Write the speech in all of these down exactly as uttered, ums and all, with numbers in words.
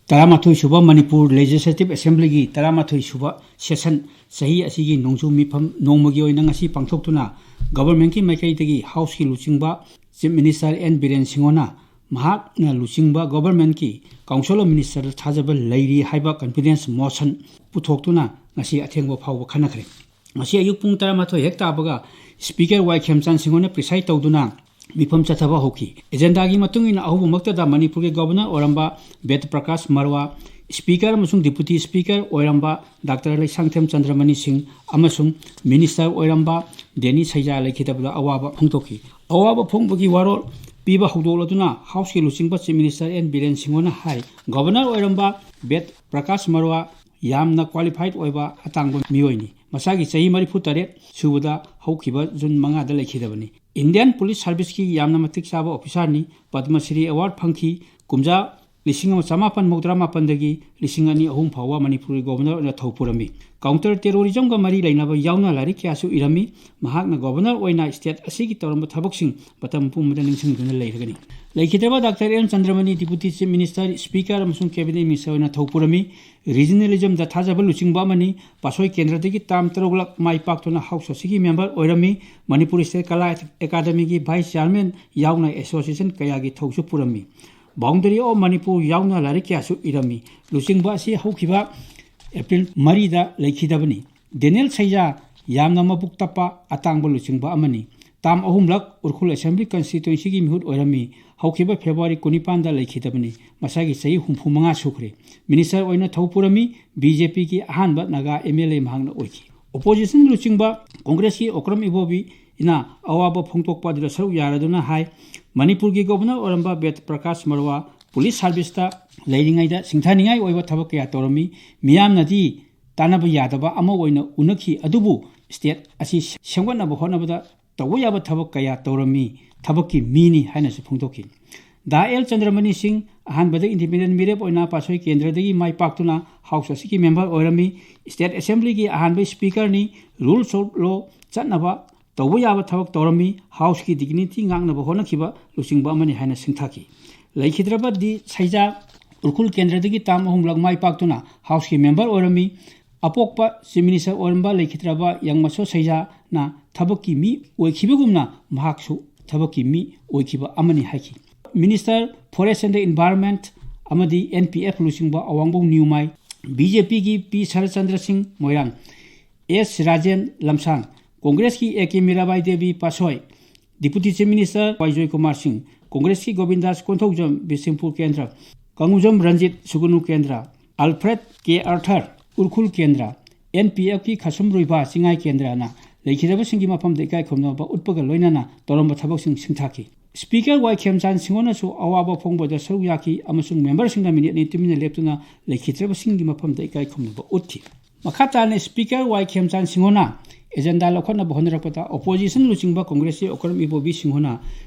ꯇꯔꯥꯃꯥꯊꯣꯏ ꯁꯨꯕ ꯃꯅꯤꯄꯨꯔ Legislative Assemblyꯒꯤ ꯇꯔꯥꯃꯥꯊꯣꯏ ꯁꯨꯕ session ꯆꯍꯤ ꯑꯁꯤꯒꯤ ꯅꯣꯡꯖꯨ ꯃꯤꯐꯝ ꯅꯣꯡꯃꯒꯤ ꯑꯣꯏꯅ ꯉꯁꯤ ꯄꯥꯡꯊꯣꯛꯇꯨꯅ governmentꯀꯤ ꯃꯥꯏꯀꯩꯗꯒꯤ Houseꯀꯤ ꯂꯨꯆꯤꯡꯕ Chief Minister ꯑꯦꯟ ꯕꯤꯔꯦꯟ ꯁꯤꯡꯍꯣꯅ ꯃꯍꯥꯛꯅ ꯂꯨꯆꯤꯡꯕ governmentꯀꯤ Council of Ministerꯗ ꯊꯥꯖꯕ ꯂꯩꯔꯤ ꯍꯥꯏꯕ confidence motion ꯄꯨꯊꯣꯛꯇꯨꯅ ꯉꯁꯤ ꯑꯊꯦꯡꯕ ꯐꯥꯎꯕ ꯈꯟꯅꯈ꯭ꯔꯦ꯫ ꯉꯁꯤ ꯑꯌꯨꯛ ꯄꯨꯡ ꯇꯔꯥꯃꯥꯊꯣꯏ ꯍꯦꯛ ꯇꯥꯕꯒ Speaker ꯋꯥꯏ ꯈꯦꯝꯆꯥꯟ ꯁꯤꯡꯍꯣꯅ preside ꯇꯧꯗꯨꯅ ꯃꯤꯐꯝ ꯆꯠꯊꯕ ꯍꯧꯈꯤ꯫ Agendaꯒꯤ ꯃꯇꯨꯡ ꯏꯟꯅ ꯑꯍꯧꯕꯃꯛꯇꯗ ꯃꯅꯤꯄꯨꯔꯒꯤ Governor ꯑꯣꯏꯔꯝꯕ ꯕꯦꯗ ꯄ꯭ꯔꯀꯥꯁ ꯃꯔꯋꯥ, Speaker ꯑꯃꯁꯨꯡ Deputy Speaker ꯑꯣꯏꯔꯝꯕ ꯗꯥꯛꯇꯔ ꯂꯩꯁꯥꯡꯊꯦꯝ ꯆꯟꯗ꯭ꯔꯃꯅꯤ ꯁꯤꯡ ꯑꯃꯁꯨꯡ Minister ꯑꯣꯏꯔꯝꯕ ꯗꯦꯅꯤ ꯁꯩꯖꯥ ꯂꯩꯈꯤꯗꯕꯗ ꯑꯋꯥꯕ ꯐꯣꯡꯗꯣꯛꯈꯤ꯫ ꯑꯋꯥꯕ ꯐꯣꯡꯕꯒꯤ ꯋꯥꯔꯣꯜ ꯄꯤꯕ ꯍꯧꯗꯣꯛꯂꯗꯨꯅ Houseꯀꯤ ꯂꯨꯆꯤꯡꯕ Chief Minister ꯑꯦꯟ ꯕꯤꯔꯦꯟ ꯁꯤꯡꯍꯣꯅ ꯍꯥꯏ, Governor ꯑꯣꯏꯔꯝꯕ ꯕꯦꯗ ꯄ꯭ꯔꯀꯥꯁ ꯃꯔꯋꯥ ꯌꯥꯝꯅ qualified ꯑꯣꯏꯕ ꯑꯇꯥꯡꯕ ꯃꯤꯑꯣꯏꯅꯤ꯫ ꯃꯁꯥꯒꯤ ꯆꯍꯤ ꯃꯔꯤꯐꯨ ꯇꯔꯦꯠ ꯁꯨꯕꯗ ꯍꯧꯈꯤꯕ ꯖꯨꯟ ꯃꯉꯥꯗ ꯂꯩꯈꯤꯗꯕꯅꯤ꯫ Indian Police Serviceꯀꯤ ꯌꯥꯝꯅ ꯃꯇꯤꯛ ꯆꯥꯕ officerꯅꯤ꯫ ꯄꯗꯃ ꯁ꯭ꯔꯤ award ꯐꯪꯈꯤ꯫ ꯀꯨꯝꯖꯥ ꯂꯤꯁꯤꯡ ꯑꯃ ꯆꯃꯥꯄꯟ ꯃꯧꯗ꯭ꯔꯥ ꯃꯥꯄꯟꯗꯒꯤ ꯂꯤꯁꯤꯡ ꯑꯅꯤ ꯑꯍꯨꯝ ꯐꯥꯎꯕ ꯃꯅꯤꯄꯨꯔꯒꯤ Governor ꯑꯣꯏꯅ ꯊꯧ ꯄꯨꯔꯝꯃꯤ꯫ Counter terrorismꯒ ꯃꯔꯤ ꯂꯩꯅꯕ ꯌꯥꯎꯅ ꯂꯥꯏꯔꯤꯛ ꯀꯌꯥꯁꯨ ꯏꯔꯝꯃꯤ꯫ ꯃꯍꯥꯛꯅ Governor ꯑꯣꯏꯅ state ꯑꯁꯤꯒꯤ ꯇꯧꯔꯝꯕ ꯊꯕꯛꯁꯤꯡ ꯃꯇꯝ ꯄꯨꯝꯕꯗ ꯅꯤꯡꯁꯤꯡꯗꯨꯅ ꯂꯩꯔꯒꯅꯤ꯫ ꯂꯩꯈꯤꯗ꯭ꯔꯕ doctor N Chandramani Deputy Chief Minister, Speaker ꯑꯃꯁꯨꯡ Cabinet Minister ꯑꯣꯏꯅ ꯊꯧ ꯄꯨꯔꯝꯃꯤ꯫ Regionalismꯗ ꯊꯥꯖꯕ ꯂꯨꯆꯤꯡꯕ ꯑꯃꯅꯤ꯫ ꯄꯥꯠꯁꯣꯏ ꯀꯦꯟꯗ꯭ꯔꯗꯒꯤ term ꯇꯔꯨꯛꯂꯛ ꯃꯥꯏ ꯄꯥꯛꯇꯨꯅ House ꯑꯁꯤꯒꯤ member ꯑꯣꯏꯔꯝꯃꯤ꯫ ꯃꯅꯤꯄꯨꯔ State ꯀꯂꯥ Academyꯒꯤ Vice Chairman ꯌꯥꯎꯅ association ꯀꯌꯥꯒꯤ ꯊꯧꯁꯨ ꯄꯨꯔꯝꯃꯤ꯫ Boundary of Manipur ꯌꯥꯎꯅ ꯂꯥꯏꯔꯤꯛ ꯀꯌꯥꯁꯨ ꯏꯔꯝꯃꯤ꯫ ꯂꯨꯆꯤꯡꯕ ꯑꯁꯤ ꯍꯧꯈꯤꯕ April ꯃꯔꯤꯗ ꯂꯩꯈꯤꯗꯕꯅꯤ꯫ ꯗꯦꯅꯤꯌꯦꯜ ꯁꯩꯖꯥ ꯌꯥꯝꯅ ꯃꯕꯨꯛ ꯇꯞꯄ ꯑꯇꯥꯡꯕ ꯂꯨꯆꯤꯡꯕ ꯑꯃꯅꯤ꯫ Term ꯑꯍꯨꯝꯂꯛ ꯎꯈ꯭ꯔꯨꯜ Assembly Constituencyꯒꯤ ꯃꯤꯍꯨꯠ ꯑꯣꯏꯔꯝꯃꯤ꯫ ꯍꯧꯈꯤꯕ February ꯀꯨꯟꯅꯤꯄꯥꯟꯗ ꯂꯩꯈꯤꯗꯕꯅꯤ꯫ ꯃꯁꯥꯒꯤ ꯆꯍꯤ ꯍꯨꯝꯐꯨ ꯃꯉꯥ ꯁꯨꯈ꯭ꯔꯦ꯫ Minister ꯑꯣꯏꯅ ꯊꯧ ꯄꯨꯔꯝꯃꯤ꯫ BJPꯒꯤ ꯑꯍꯥꯟꯕ ꯅꯥꯒꯥ MLA ꯃꯍꯥꯛꯅ ꯑꯣꯏꯈꯤ꯫ Opposition ꯂꯨꯆꯤꯡꯕ Congressꯀꯤ ꯑꯣꯀ꯭ꯔꯝ ꯏꯕꯣꯕꯤꯅ ꯑꯋꯥꯕ ꯐꯣꯡꯗꯣꯛꯄ ꯑꯗꯨꯗ ꯁꯔꯨꯛ ꯌꯥꯔꯗꯨꯅ ꯍꯥꯏ, ꯃꯅꯤꯄꯨꯔꯒꯤ Governor ꯑꯣꯏꯔꯝꯕ ꯕꯦꯗ ꯄ꯭ꯔꯀꯥꯁ ꯃꯔꯋꯥ police serviceꯇ ꯂꯩꯔꯤꯉꯩꯗ ꯁꯤꯡꯊꯥꯅꯤꯡꯉꯥꯏ ꯑꯣꯏꯕ ꯊꯕꯛ ꯀꯌꯥ ꯇꯧꯔꯝꯃꯤ꯫ ꯃꯤꯌꯥꯝꯅꯗꯤ ꯇꯥꯟꯅꯕ ꯌꯥꯗꯕ ꯑꯃ ꯑꯣꯏꯅ ꯎꯅꯈꯤ, ꯑꯗꯨꯕꯨ state ꯑꯁꯤ ꯁꯦꯝꯒꯠꯅꯕ ꯍꯣꯠꯅꯕꯗ ꯇꯧꯕ ꯌꯥꯕ ꯊꯕꯛ ꯀꯌꯥ ꯇꯧꯔꯝꯃꯤ꯫ ꯊꯕꯛꯀꯤ ꯃꯤꯅꯤ ꯍꯥꯏꯅꯁꯨ ꯐꯣꯡꯗꯣꯛꯈꯤ꯫ ꯗꯥ ꯑꯦꯜ ꯆꯟꯗ꯭ꯔꯃꯅꯤ ꯁꯤꯡ ꯑꯍꯥꯟꯕꯗ independent ꯃꯤꯔꯦꯞ ꯑꯣꯏꯅ ꯄꯥꯠꯁꯣꯏ ꯀꯦꯟꯗ꯭ꯔꯗꯒꯤ ꯃꯥꯏ ꯄꯥꯛꯇꯨꯅ House ꯑꯁꯤꯒꯤ member ꯑꯣꯏꯔꯝꯃꯤ꯫ State Assemblyꯒꯤ ꯑꯍꯥꯟꯕ Speakerꯅꯤ꯫ Rules of law ꯆꯠꯅꯕ ꯇꯧꯕ ꯌꯥꯕ ꯊꯕꯛ ꯇꯧꯔꯝꯃꯤ꯫ Houseꯀꯤ dignity ꯉꯥꯛꯅꯕ ꯍꯣꯠꯅꯈꯤꯕ ꯂꯨꯆꯤꯡꯕ ꯑꯃꯅꯤ ꯍꯥꯏꯅ ꯁꯤꯡꯊꯥꯈꯤ꯫ ꯂꯩꯈꯤꯗ꯭ꯔꯕ ꯗꯤ ꯁꯩꯖꯥ ꯎꯔꯈꯨꯜ ꯀꯦꯟꯗ꯭ꯔꯗꯒꯤ ꯇꯥꯝ ꯑꯍꯨꯝꯂꯛ ꯃꯥꯏ ꯄꯥꯛꯇꯨꯅ ꯍꯥꯎꯁꯀꯤ ꯃꯦꯝꯕꯔ ꯑꯣꯏꯔꯝꯃꯤ꯫ ꯑꯄꯣꯛꯄ ꯆꯤꯐ ꯃꯤꯅꯤꯁꯇꯔ ꯑꯣꯏꯔꯝꯕ ꯂꯩꯈꯤꯗ꯭ꯔꯕ ꯌꯪꯃꯁꯣ ꯁꯩꯖꯥꯅ ꯊꯕꯛꯀꯤ ꯃꯤ ꯑꯣꯏꯈꯤꯕꯒꯨꯝꯅ ꯃꯍꯥꯛꯁꯨ ꯊꯕꯛꯀꯤ ꯃꯤ ꯑꯣꯏꯈꯤꯕ ꯑꯃꯅꯤ ꯍꯥꯏꯈꯤ꯫ Minister forest and the environment ꯑꯃꯗꯤ ꯑꯦꯟ ꯄꯤ ꯑꯦꯐ ꯂꯨꯆꯤꯡꯕ ꯑꯋꯥꯡꯕꯧ ꯅ꯭ꯌꯨꯃꯥꯏ, ꯕꯤ ꯖꯦ ꯄꯤꯒꯤ ꯄꯤ ꯁꯔꯠꯆꯟꯗ꯭ꯔ ꯁꯤꯡ ꯃꯣꯏꯔꯥꯡ, ꯑꯦꯁ ꯔꯥꯖꯦꯟ ꯂꯝꯁꯥꯡ, ꯀꯣꯡꯒ꯭ꯔꯦꯁꯀꯤ ꯑꯦ ꯀꯦ ꯃꯤꯔꯥꯕꯥꯏ ꯗꯦꯕꯤ ꯄꯥꯁꯣꯏ, deputy chief minister Y Joykumar Singh, ꯀꯣꯡꯒ꯭ꯔꯦꯁꯀꯤ ꯒꯣꯕꯤꯟꯗꯥꯁ ꯀꯣꯟꯊꯧꯖꯝ ꯕꯤꯁꯦꯝꯄꯨꯔ ꯀꯦꯟꯗ꯭ꯔ, ꯀꯥꯡꯉꯨꯖꯝ ꯔꯟꯖꯤꯠ ꯁꯨꯒꯨꯅꯨ ꯀꯦꯟꯗ꯭ꯔ, ꯑꯜꯐ꯭ꯔꯦꯗ ꯀꯦ ꯑꯥꯔꯊꯔ ꯎꯔꯈꯨꯜ ꯀꯦꯟꯗ꯭ꯔ, ꯑꯦꯟ ꯄꯤ ꯑꯦꯐꯀꯤ ꯈꯥꯁꯨꯝ ꯔꯨꯏꯕꯥ ꯆꯤꯡꯉꯥꯏ ꯀꯦꯟꯗ꯭ꯔꯅ ꯂꯩꯈꯤꯗꯕꯁꯤꯡꯒꯤ ꯃꯐꯝꯗ ꯏꯀꯥꯏ ꯈꯨꯝꯅꯕ ꯎꯠꯄꯒ ꯂꯣꯏꯅꯅ ꯇꯧꯔꯝꯕ ꯊꯕꯛꯁꯤꯡ ꯁꯤꯡꯊꯥꯈꯤ꯫ ꯁ꯭ꯄꯤꯀꯔ ꯋꯥꯏ ꯈꯦꯝꯆꯥꯟ ꯁꯤꯡꯍꯣꯅꯁꯨ ꯑꯋꯥꯕ ꯐꯣꯡꯕꯗ ꯁꯔꯨꯛ ꯌꯥꯈꯤ ꯑꯃꯁꯨꯡ ꯃꯦꯝꯕꯔꯁꯤꯡꯅ ꯃꯤꯅꯤꯠ ꯑꯅꯤ ꯇꯨꯃꯤꯟꯅ ꯂꯦꯞꯇꯨꯅ ꯂꯩꯈꯤꯗ꯭ꯔꯕꯁꯤꯡꯒꯤ ꯃꯐꯝꯗ ꯏꯀꯥꯏ ꯈꯨꯝꯅꯕ ꯎꯠꯈꯤ꯫ ꯃꯈꯥ ꯇꯥꯅ ꯁ꯭ꯄꯤꯀꯔ ꯋꯥꯏ ꯈꯦꯝꯆꯥꯟ ꯁꯤꯡꯍꯣꯅ ꯑꯦꯖꯦꯟꯗꯥ ꯂꯧꯈꯠꯅꯕ ꯍꯣꯠꯅꯔꯛꯄꯗ ꯑꯣꯄꯣꯖꯤꯁꯟ ꯂꯨꯆꯤꯡꯕ ꯀꯣꯡꯒ꯭ꯔꯦꯁꯀꯤ ꯑꯣꯀ꯭ꯔꯝ ꯏꯕꯣꯕꯤ ꯁꯤꯡꯍꯣꯅ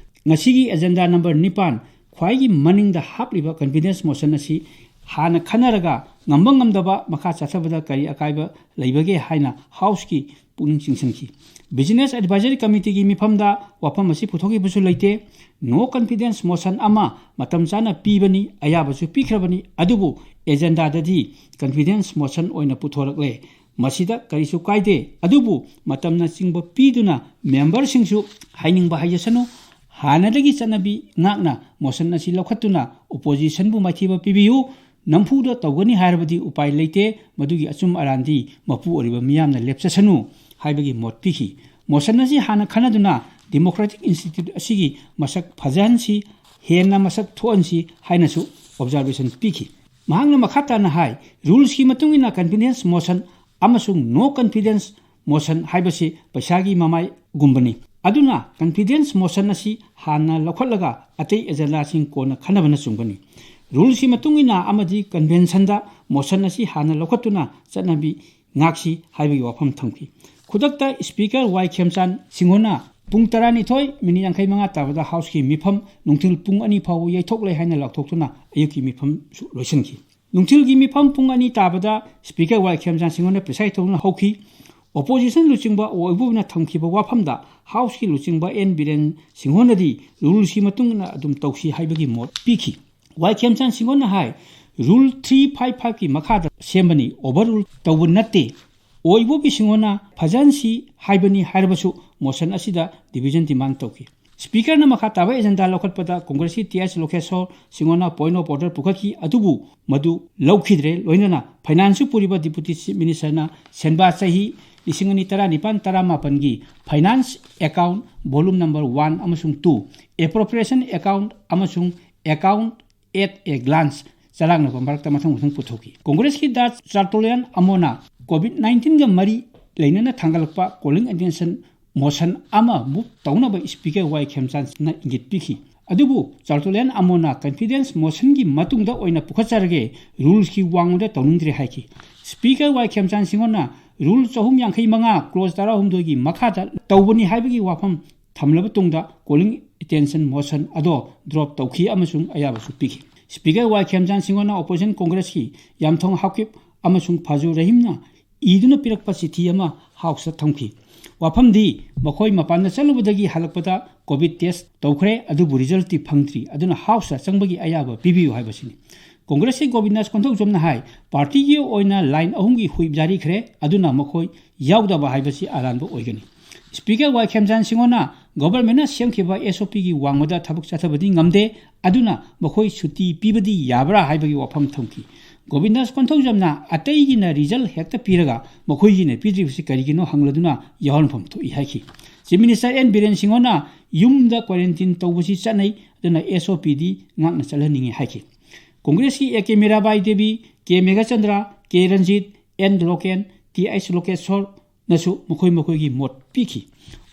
ꯉꯁꯤꯒꯤ ꯑꯦꯖꯦꯟꯗꯥ ꯅꯝꯕꯔ ꯅꯤꯄꯥꯟ, ꯈ꯭ꯋꯥꯏꯒꯤ ꯃꯅꯤꯡꯗ ꯍꯥꯞꯂꯤꯕ ꯀꯟꯐꯤꯗꯦꯟꯁ ꯃꯣꯁꯟ ꯑꯁꯤ ꯍꯥꯟꯅ ꯈꯟꯅꯔꯒ ꯉꯝꯕ ꯉꯝꯗꯕ ꯃꯈꯥ ꯆꯠꯊꯕꯗ ꯀꯔꯤ ꯑꯀꯥꯏꯕ ꯂꯩꯕꯒꯦ ꯍꯥꯏꯅ ꯍꯥꯎꯁꯀꯤ ꯄꯨꯛꯅꯤꯡ ꯆꯤꯡꯁꯤꯟꯈꯤ꯫ ꯕꯤꯖꯤꯅꯦꯁ ꯑꯦꯗꯚꯥꯏꯖꯔꯤ ꯀꯃꯤꯇꯤꯒꯤ ꯃꯤꯐꯝꯗ ꯋꯥꯐꯝ ꯑꯁꯤ ꯄꯨꯊꯣꯛꯈꯤꯕꯁꯨ ꯂꯩꯇꯦ꯫ ꯅꯣ ꯀꯟꯐꯤꯗꯦꯟꯁ ꯃꯣꯁꯟ ꯑꯃ ꯃꯇꯝ ꯆꯥꯅ ꯄꯤꯕꯅꯤ, ꯑꯌꯥꯕꯁꯨ ꯄꯤꯈ꯭ꯔꯕꯅꯤ, ꯑꯗꯨꯕꯨ ꯑꯦꯖꯦꯟꯗꯥꯗꯗꯤ ꯀꯟꯐꯤꯗꯦꯟꯁ ꯃꯣꯁꯟ ꯑꯣꯏꯅ ꯄꯨꯊꯣꯔꯛꯂꯦ꯫ ꯃꯁꯤꯗ ꯀꯔꯤꯁꯨ ꯀꯥꯏꯗꯦ, ꯑꯗꯨꯕꯨ ꯃꯇꯝꯅ ꯆꯤꯡꯕ ꯄꯤꯗꯨꯅ ꯃꯦꯝꯕꯔꯁꯤꯡꯁꯨ ꯍꯥꯏꯅꯤꯡꯕ ꯍꯥꯏꯖꯁꯅꯨ, ꯍꯥꯟꯅꯗꯒꯤ ꯆꯠꯅꯕꯤ ꯉꯥꯛꯅ ꯃꯣꯁꯟ ꯑꯁꯤ ꯂꯧꯈꯠꯇꯨꯅ ꯑꯣꯄꯣꯖꯤꯁꯟꯕꯨ ꯃꯥꯏꯊꯤꯕ ꯄꯤꯕꯤꯌꯨ, ꯅꯝꯐꯨꯗ ꯇꯧꯒꯅꯤ ꯍꯥꯏꯔꯕꯗꯤ ꯎꯄꯥꯏ ꯂꯩꯇꯦ, ꯃꯗꯨꯒꯤ ꯑꯆꯨꯝ ꯑꯔꯥꯟꯗꯤ ꯃꯄꯨ ꯑꯣꯏꯔꯤꯕ ꯃꯤꯌꯥꯝꯅ ꯂꯦꯞꯆꯁꯅꯨ ꯍꯥꯏꯕꯒꯤ ꯃꯣꯠ ꯄꯤꯈꯤ꯫ ꯃꯣꯁꯟ ꯑꯁꯤ ꯍꯥꯟꯅ ꯈꯟꯅꯗꯨꯅ ꯗꯦꯃꯣꯀ꯭ꯔꯦꯇꯤꯛ ꯏꯟꯁꯇꯤꯇ꯭ꯌꯨꯠ ꯑꯁꯤꯒꯤ ꯃꯁꯛ ꯐꯖꯍꯟꯁꯤ, ꯍꯦꯟꯅ ꯃꯁꯛ ꯊꯣꯛꯍꯟꯁꯤ ꯍꯥꯏꯅꯁꯨ ꯑꯣꯕꯖꯥꯔꯕꯦꯁꯟ ꯄꯤꯈꯤ꯫ ꯃꯍꯥꯛꯅ ꯃꯈꯥ ꯇꯥꯅ ꯍꯥꯏ, ꯔꯨꯜꯁꯀꯤ ꯃꯇꯨꯡ ꯏꯟꯅ ꯀꯟꯐꯤꯗꯦꯟꯁ ꯃꯣꯁꯟ ꯑꯃꯁꯨꯡ ꯅꯣ ꯀꯟꯐꯤꯗꯦꯟꯁ ꯃꯣꯁꯟ ꯍꯥꯏꯕꯁꯤ ꯄꯩꯁꯥꯒꯤ ꯃꯃꯥꯏꯒꯨꯝꯕꯅꯤ꯫ ꯑꯗꯨꯅ ꯀꯟꯐꯤꯗꯦꯟꯁ ꯃꯣꯁꯟ ꯑꯁꯤ ꯍꯥꯟꯅ ꯂꯧꯈꯠꯂꯒ ꯑꯇꯩ ꯑꯦꯖꯦꯟꯗꯥꯁꯤꯡ ꯀꯣꯟꯅ ꯈꯟꯅꯕꯅ ꯆꯨꯝꯒꯅꯤ꯫ ꯔꯨꯜꯁꯀꯤ ꯃꯇꯨꯡ ꯏꯟꯅ ꯑꯃꯗꯤ ꯀꯟꯚꯦꯟꯁꯟꯗ ꯃꯣꯁꯟ ꯑꯁꯤ ꯍꯥꯟꯅ ꯂꯧꯈꯠꯇꯨꯅ ꯆꯠꯅꯕꯤ ꯉꯥꯛꯁꯤ ꯍꯥꯏꯕꯒꯤ ꯋꯥꯐꯝ ꯊꯝꯈꯤ꯫ ꯈꯨꯗꯛꯇ ꯁ꯭ꯄꯤꯀꯔ ꯋꯥꯏ ꯈꯦꯝꯆꯥꯟ ꯁꯤꯡꯍꯣꯅ ꯄꯨꯡ ꯇꯔꯥꯅꯤꯊꯣꯏ ꯃꯤꯅꯤꯠ ꯌꯥꯡꯈꯩ ꯃꯉꯥ ꯇꯥꯕꯗ ꯍꯥꯎꯁꯀꯤ ꯃꯤꯐꯝ ꯅꯨꯡꯊꯤꯜ ꯄꯨꯡ ꯑꯅꯤ ꯐꯥꯎꯕ ꯌꯩꯊꯣꯛꯂꯦ ꯍꯥꯏꯅ ꯂꯥꯎꯊꯣꯛꯇꯨꯅ ꯑꯌꯨꯛꯀꯤ ꯃꯤꯐꯝꯁꯨ ꯂꯣꯏꯁꯤꯟꯈꯤ꯫ ꯅꯨꯡꯊꯤꯜꯒꯤ ꯃꯤꯐꯝ ꯄꯨꯡ ꯑꯅꯤ ꯇꯥꯕꯗ ꯁ꯭ꯄꯤꯀꯔ ꯋꯥꯏ ꯈꯦꯝꯆꯥꯟ ꯁꯤꯡꯍꯣꯅ ꯄ꯭ꯔꯤꯁꯥꯏꯗ ꯇꯧꯗꯨꯅ ꯍꯧꯈꯤ꯫ ꯑꯣꯄꯣꯖꯤꯁꯟ ꯂꯨꯆꯤꯡꯕ ꯑꯣꯏꯕꯨꯅ ꯊꯝꯈꯤꯕ ꯋꯥꯐꯝꯗ ꯍꯥꯎꯁꯀꯤ ꯂꯨꯆꯤꯡꯕ ꯑꯦꯟ ꯕꯤꯔꯦꯟ ꯁꯤꯡꯍꯣꯅꯗꯤ ꯔꯨꯜꯁꯀꯤ ꯃꯇꯨꯡ ꯏꯟꯅ ꯑꯗꯨꯝ ꯇꯧꯁꯤ ꯍꯥꯏꯕꯒꯤ ꯃꯣꯠ ꯄꯤꯈꯤ꯫ ꯋꯥꯏ ꯈꯦꯝꯆꯥꯟ ꯁꯤꯡꯍꯣꯟꯅ ꯍꯥꯏ, Rule three five five ꯀꯤ ꯃꯈꯥꯗ ꯁꯦꯝꯕꯅꯤ, overrule ꯇꯧꯕ ꯅꯠꯇꯦ꯫ ꯑꯣꯏꯕꯣꯕꯤ ꯁꯤꯡꯍꯣꯟꯅ ꯐꯖꯍꯟꯁꯤ ꯍꯥꯏꯕꯅꯤ ꯍꯥꯏꯔꯕꯁꯨ motion ꯑꯁꯤꯗ division demand ꯇꯧꯈꯤ꯫ Speakerꯅ ꯃꯈꯥ ꯇꯥꯕ agenda ꯂꯧꯈꯠꯄꯗ Congressꯀꯤ T H ꯂꯣꯀꯦꯁꯣꯔ ꯁꯤꯡꯍꯣꯟꯅ point of order ꯄꯨꯈꯠꯈꯤ, ꯑꯗꯨꯕꯨ ꯃꯗꯨ ꯂꯧꯈꯤꯗ꯭ꯔꯦ꯫ ꯂꯣꯏꯅꯅ finance ꯄꯨꯔꯤꯕ Deputy Chief Ministerꯅ ꯁꯦꯟꯕꯥ ꯆꯍꯤ ꯂꯤꯁꯤꯡ ꯑꯅꯤ ꯇꯔꯥꯅꯤꯄꯥꯟ ꯇꯔꯥꯃꯥꯄꯟꯒꯤ finance account volume number one ꯑꯃꯁꯨꯡ two, appropriation account ꯑꯃꯁꯨꯡ account at a glance ꯆꯔꯥꯡꯅꯕ ꯃꯔꯛꯇ ꯃꯊꯪ ꯃꯊꯪ ꯄꯨꯊꯣꯛꯈꯤ꯫ Congressꯀꯤ ꯗꯥ ꯆꯥꯔꯇꯣꯂꯤꯌꯥꯟ ꯑꯃꯣꯅ COVID nineteenꯒ ꯃꯔꯤ ꯂꯩꯅꯅ ꯊꯥꯡꯒꯠꯂꯛꯄ calling attention motion ꯑꯃ move ꯇꯧꯅꯕ Speaker ꯋꯥꯏ ꯈꯦꯝꯆꯥꯟꯅ ꯏꯪꯒꯤꯠ ꯄꯤꯈꯤ꯫ ꯑꯗꯨꯕꯨ ꯆꯥꯔꯇꯣꯂꯤꯌꯥꯟ ꯑꯃꯣꯅ confidence motionꯒꯤ ꯃꯇꯨꯡꯗ ꯑꯣꯏꯅ ꯄꯨꯈꯠꯆꯔꯒꯦ, rulesꯀꯤ ꯋꯥꯡꯃꯗ ꯇꯧꯅꯤꯡꯗ꯭ꯔꯦ ꯍꯥꯏꯈꯤ꯫ Speaker ꯋꯥꯏ ꯈꯦꯝꯆꯥꯟ ꯁꯤꯡꯍꯣꯟꯅ Rule ꯆꯍꯨꯝ ꯌꯥꯡꯈꯩ ꯃꯉꯥ, Clause ꯇꯔꯥꯍꯨꯝꯗꯣꯏꯒꯤ ꯃꯈꯥꯗ ꯇꯧꯕꯅꯤ ꯍꯥꯏꯕꯒꯤ ꯋꯥꯐꯝ ꯊꯝꯂꯕ ꯇꯨꯡꯗ calling attention motion ꯑꯗꯣ drop ꯇꯧꯈꯤ ꯑꯃꯁꯨꯡ ꯑꯌꯥꯕꯁꯨ ꯄꯤꯈꯤ꯫ Speaker ꯋꯥꯏ ꯈꯦꯝꯆꯥꯟ ꯁꯤꯡꯍꯣꯟꯅ opposition Congressꯀꯤ ꯌꯥꯝꯊꯣꯡ ꯍꯥꯎꯀꯤꯞ ꯑꯃꯁꯨꯡ ꯐꯥꯖꯨ ꯔꯍꯤꯝꯅ ꯏꯗꯨꯅ ꯄꯤꯔꯛꯄ ꯆꯤꯊꯤ ꯑꯃ Houseꯇ ꯊꯝꯈꯤ꯫ ꯋꯥꯐꯝꯗꯤ, ꯃꯈꯣꯏ ꯃꯄꯥꯟꯗ ꯆꯠꯂꯨꯕꯗꯒꯤ ꯍꯜꯂꯛꯄꯗ COVID test ꯇꯧꯈ꯭ꯔꯦ, ꯑꯗꯨꯕꯨ resultꯇꯤ ꯐꯪꯗ꯭ꯔꯤ, ꯑꯗꯨꯅ Houseꯇ ꯆꯪꯕꯒꯤ ꯑꯌꯥꯕ ꯄꯤꯕꯤꯌꯨ ꯍꯥꯏꯕꯁꯤꯅꯤ꯫ Congressꯀꯤ ꯒꯣꯕꯤꯟꯗꯥꯁ ꯀꯣꯟꯊꯧꯖꯝꯅ ꯍꯥꯏ, partyꯒꯤ ꯑꯣꯏꯅ line ꯑꯍꯨꯝꯒꯤ ꯍꯨꯏꯞ ꯌꯥꯔꯤꯈ꯭ꯔꯦ, ꯑꯗꯨꯅ ꯃꯈꯣꯏ ꯌꯥꯎꯗꯕ ꯍꯥꯏꯕꯁꯤ ꯑꯔꯥꯟꯕ ꯑꯣꯏꯒꯅꯤ꯫ Speaker ꯋꯥꯏ ꯈꯦꯝꯆꯥꯟ ꯁꯤꯡꯍꯣꯟꯅ governmentꯅ ꯁꯦꯝꯈꯤꯕ SOPꯒꯤ ꯋꯥꯡꯃꯗ ꯊꯕꯛ ꯆꯠꯊꯕꯗꯤ ꯉꯝꯗꯦ, ꯑꯗꯨꯅ ꯃꯈꯣꯏ ꯁꯨꯇꯤ ꯄꯤꯕꯗꯤ ꯌꯥꯕ꯭ꯔꯥ ꯍꯥꯏꯕꯒꯤ ꯋꯥꯐꯝ ꯊꯝꯈꯤ꯫ ꯒꯣꯕꯤꯟꯗꯥꯁ ꯀꯣꯟꯊꯧꯖꯝꯅ ꯑꯇꯩꯒꯤꯅ result ꯍꯦꯛꯇ ꯄꯤꯔꯒ ꯃꯈꯣꯏꯒꯤꯅ ꯄꯤꯗ꯭ꯔꯤꯕꯁꯤ ꯀꯔꯤꯒꯤꯅꯣ ꯍꯪꯂꯗꯨꯅ ꯌꯥꯑꯣꯟꯐꯝ ꯊꯣꯛꯏ ꯍꯥꯏꯈꯤ꯫ Chief Minister N ꯕꯤꯔꯦꯟ ꯁꯤꯡꯍꯣꯟꯅ ꯌꯨꯝꯗ quarantine ꯇꯧꯕꯁꯤ ꯆꯠꯅꯩ, ꯑꯗꯨꯅ SOPꯗꯤ ꯉꯥꯛꯅ ꯆꯠꯍꯟꯅꯤꯡꯏ ꯍꯥꯏꯈꯤ꯫ Congressꯀꯤ A K Mirabai Devi, K Meghachandra, K Ranjit, N local, T H ꯂꯣꯀꯦꯁꯣꯔꯅꯁꯨ ꯃꯈꯣꯏ ꯃꯈꯣꯏꯒꯤ ꯃꯣꯠ ꯄꯤꯈꯤ꯫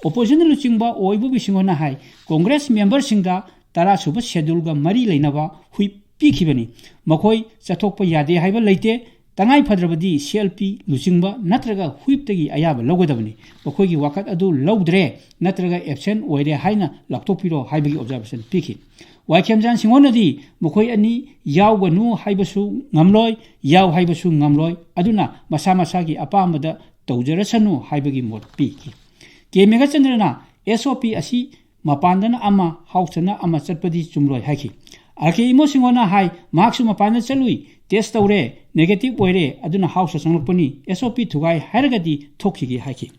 Opposition ꯂꯨꯆꯤꯡꯕ ꯑꯣ ꯏꯕꯣꯕꯤ ꯁꯤꯡꯍꯣꯟꯅ ꯍꯥꯏ, Congress memberꯁꯤꯡꯗ ꯇꯔꯥꯁꯨꯕ scheduleꯒ ꯃꯔꯤ ꯂꯩꯅꯕ ꯍꯨꯏꯞ ꯄꯤꯈꯤꯕꯅꯤ꯫ ꯃꯈꯣꯏ ꯆꯠꯊꯣꯛꯄ ꯌꯥꯗꯦ ꯍꯥꯏꯕ ꯂꯩꯇꯦ꯫ ꯇꯉꯥꯏ ꯐꯗ꯭ꯔꯕꯗꯤ CLP ꯂꯨꯆꯤꯡꯕ ꯅꯠꯇ꯭ꯔꯒ ꯍꯨꯏꯞꯇꯒꯤ ꯑꯌꯥꯕ ꯂꯧꯒꯗꯕꯅꯤ꯫ ꯃꯈꯣꯏꯒꯤ ꯋꯥꯀꯠ ꯑꯗꯨ ꯂꯧꯗ꯭ꯔꯦ ꯅꯠꯇ꯭ꯔꯒ absent ꯑꯣꯏꯔꯦ ꯍꯥꯏꯅ ꯂꯥꯎꯊꯣꯛꯄꯤꯔꯣ ꯍꯥꯏꯕꯒꯤ observation ꯄꯤꯈꯤ꯫ ꯋꯥꯏ ꯈꯦꯝꯆꯥꯟ ꯁꯤꯡꯍꯣꯟꯅꯗꯤ ꯃꯈꯣꯏ ꯑꯅꯤ ꯌꯥꯎꯒꯅꯨ ꯍꯥꯏꯕꯁꯨ ꯉꯝꯂꯣꯏ, ꯌꯥꯎ ꯍꯥꯏꯕꯁꯨ ꯉꯝꯂꯣꯏ, ꯑꯗꯨꯅ ꯃꯁꯥ ꯃꯁꯥꯒꯤ ꯑꯄꯥꯝꯕꯗ ꯇꯧꯖꯔꯁꯅꯨ ꯍꯥꯏꯕꯒꯤ ꯃꯣꯠ ꯄꯤꯈꯤ꯫ K ꯃꯦꯘꯆꯟꯗ꯭ꯔꯅ SOP ꯑꯁꯤ ꯃꯄꯥꯟꯗꯅ ꯑꯃ, Houseꯇꯅ ꯑꯃ ꯆꯠꯄꯗꯤ ꯆꯨꯝꯂꯣꯏ ꯍꯥꯏꯈꯤ꯫ ꯑꯥꯔ ꯀꯦ ꯏꯃꯣ ꯁꯤꯡꯍꯣꯅ ꯍꯥꯏ, ꯃꯍꯥꯛꯁꯨ ꯃꯄꯥꯟꯗ ꯆꯠꯂꯨꯏ, ꯇꯦꯁ ꯇꯧꯔꯦ, ꯅꯦꯒꯦꯇꯤꯚ ꯑꯣꯏꯔꯦ, ꯑꯗꯨꯅ ꯍꯥꯎꯁꯇ ꯆꯪꯂꯛꯄꯅꯤ, ꯑꯦꯁ ꯑꯣ ꯄꯤ ꯊꯨꯒꯥꯏ ꯍꯥꯏꯔꯒꯗꯤ ꯊꯣꯛꯈꯤꯒꯦ ꯍꯥꯏꯈꯤ꯫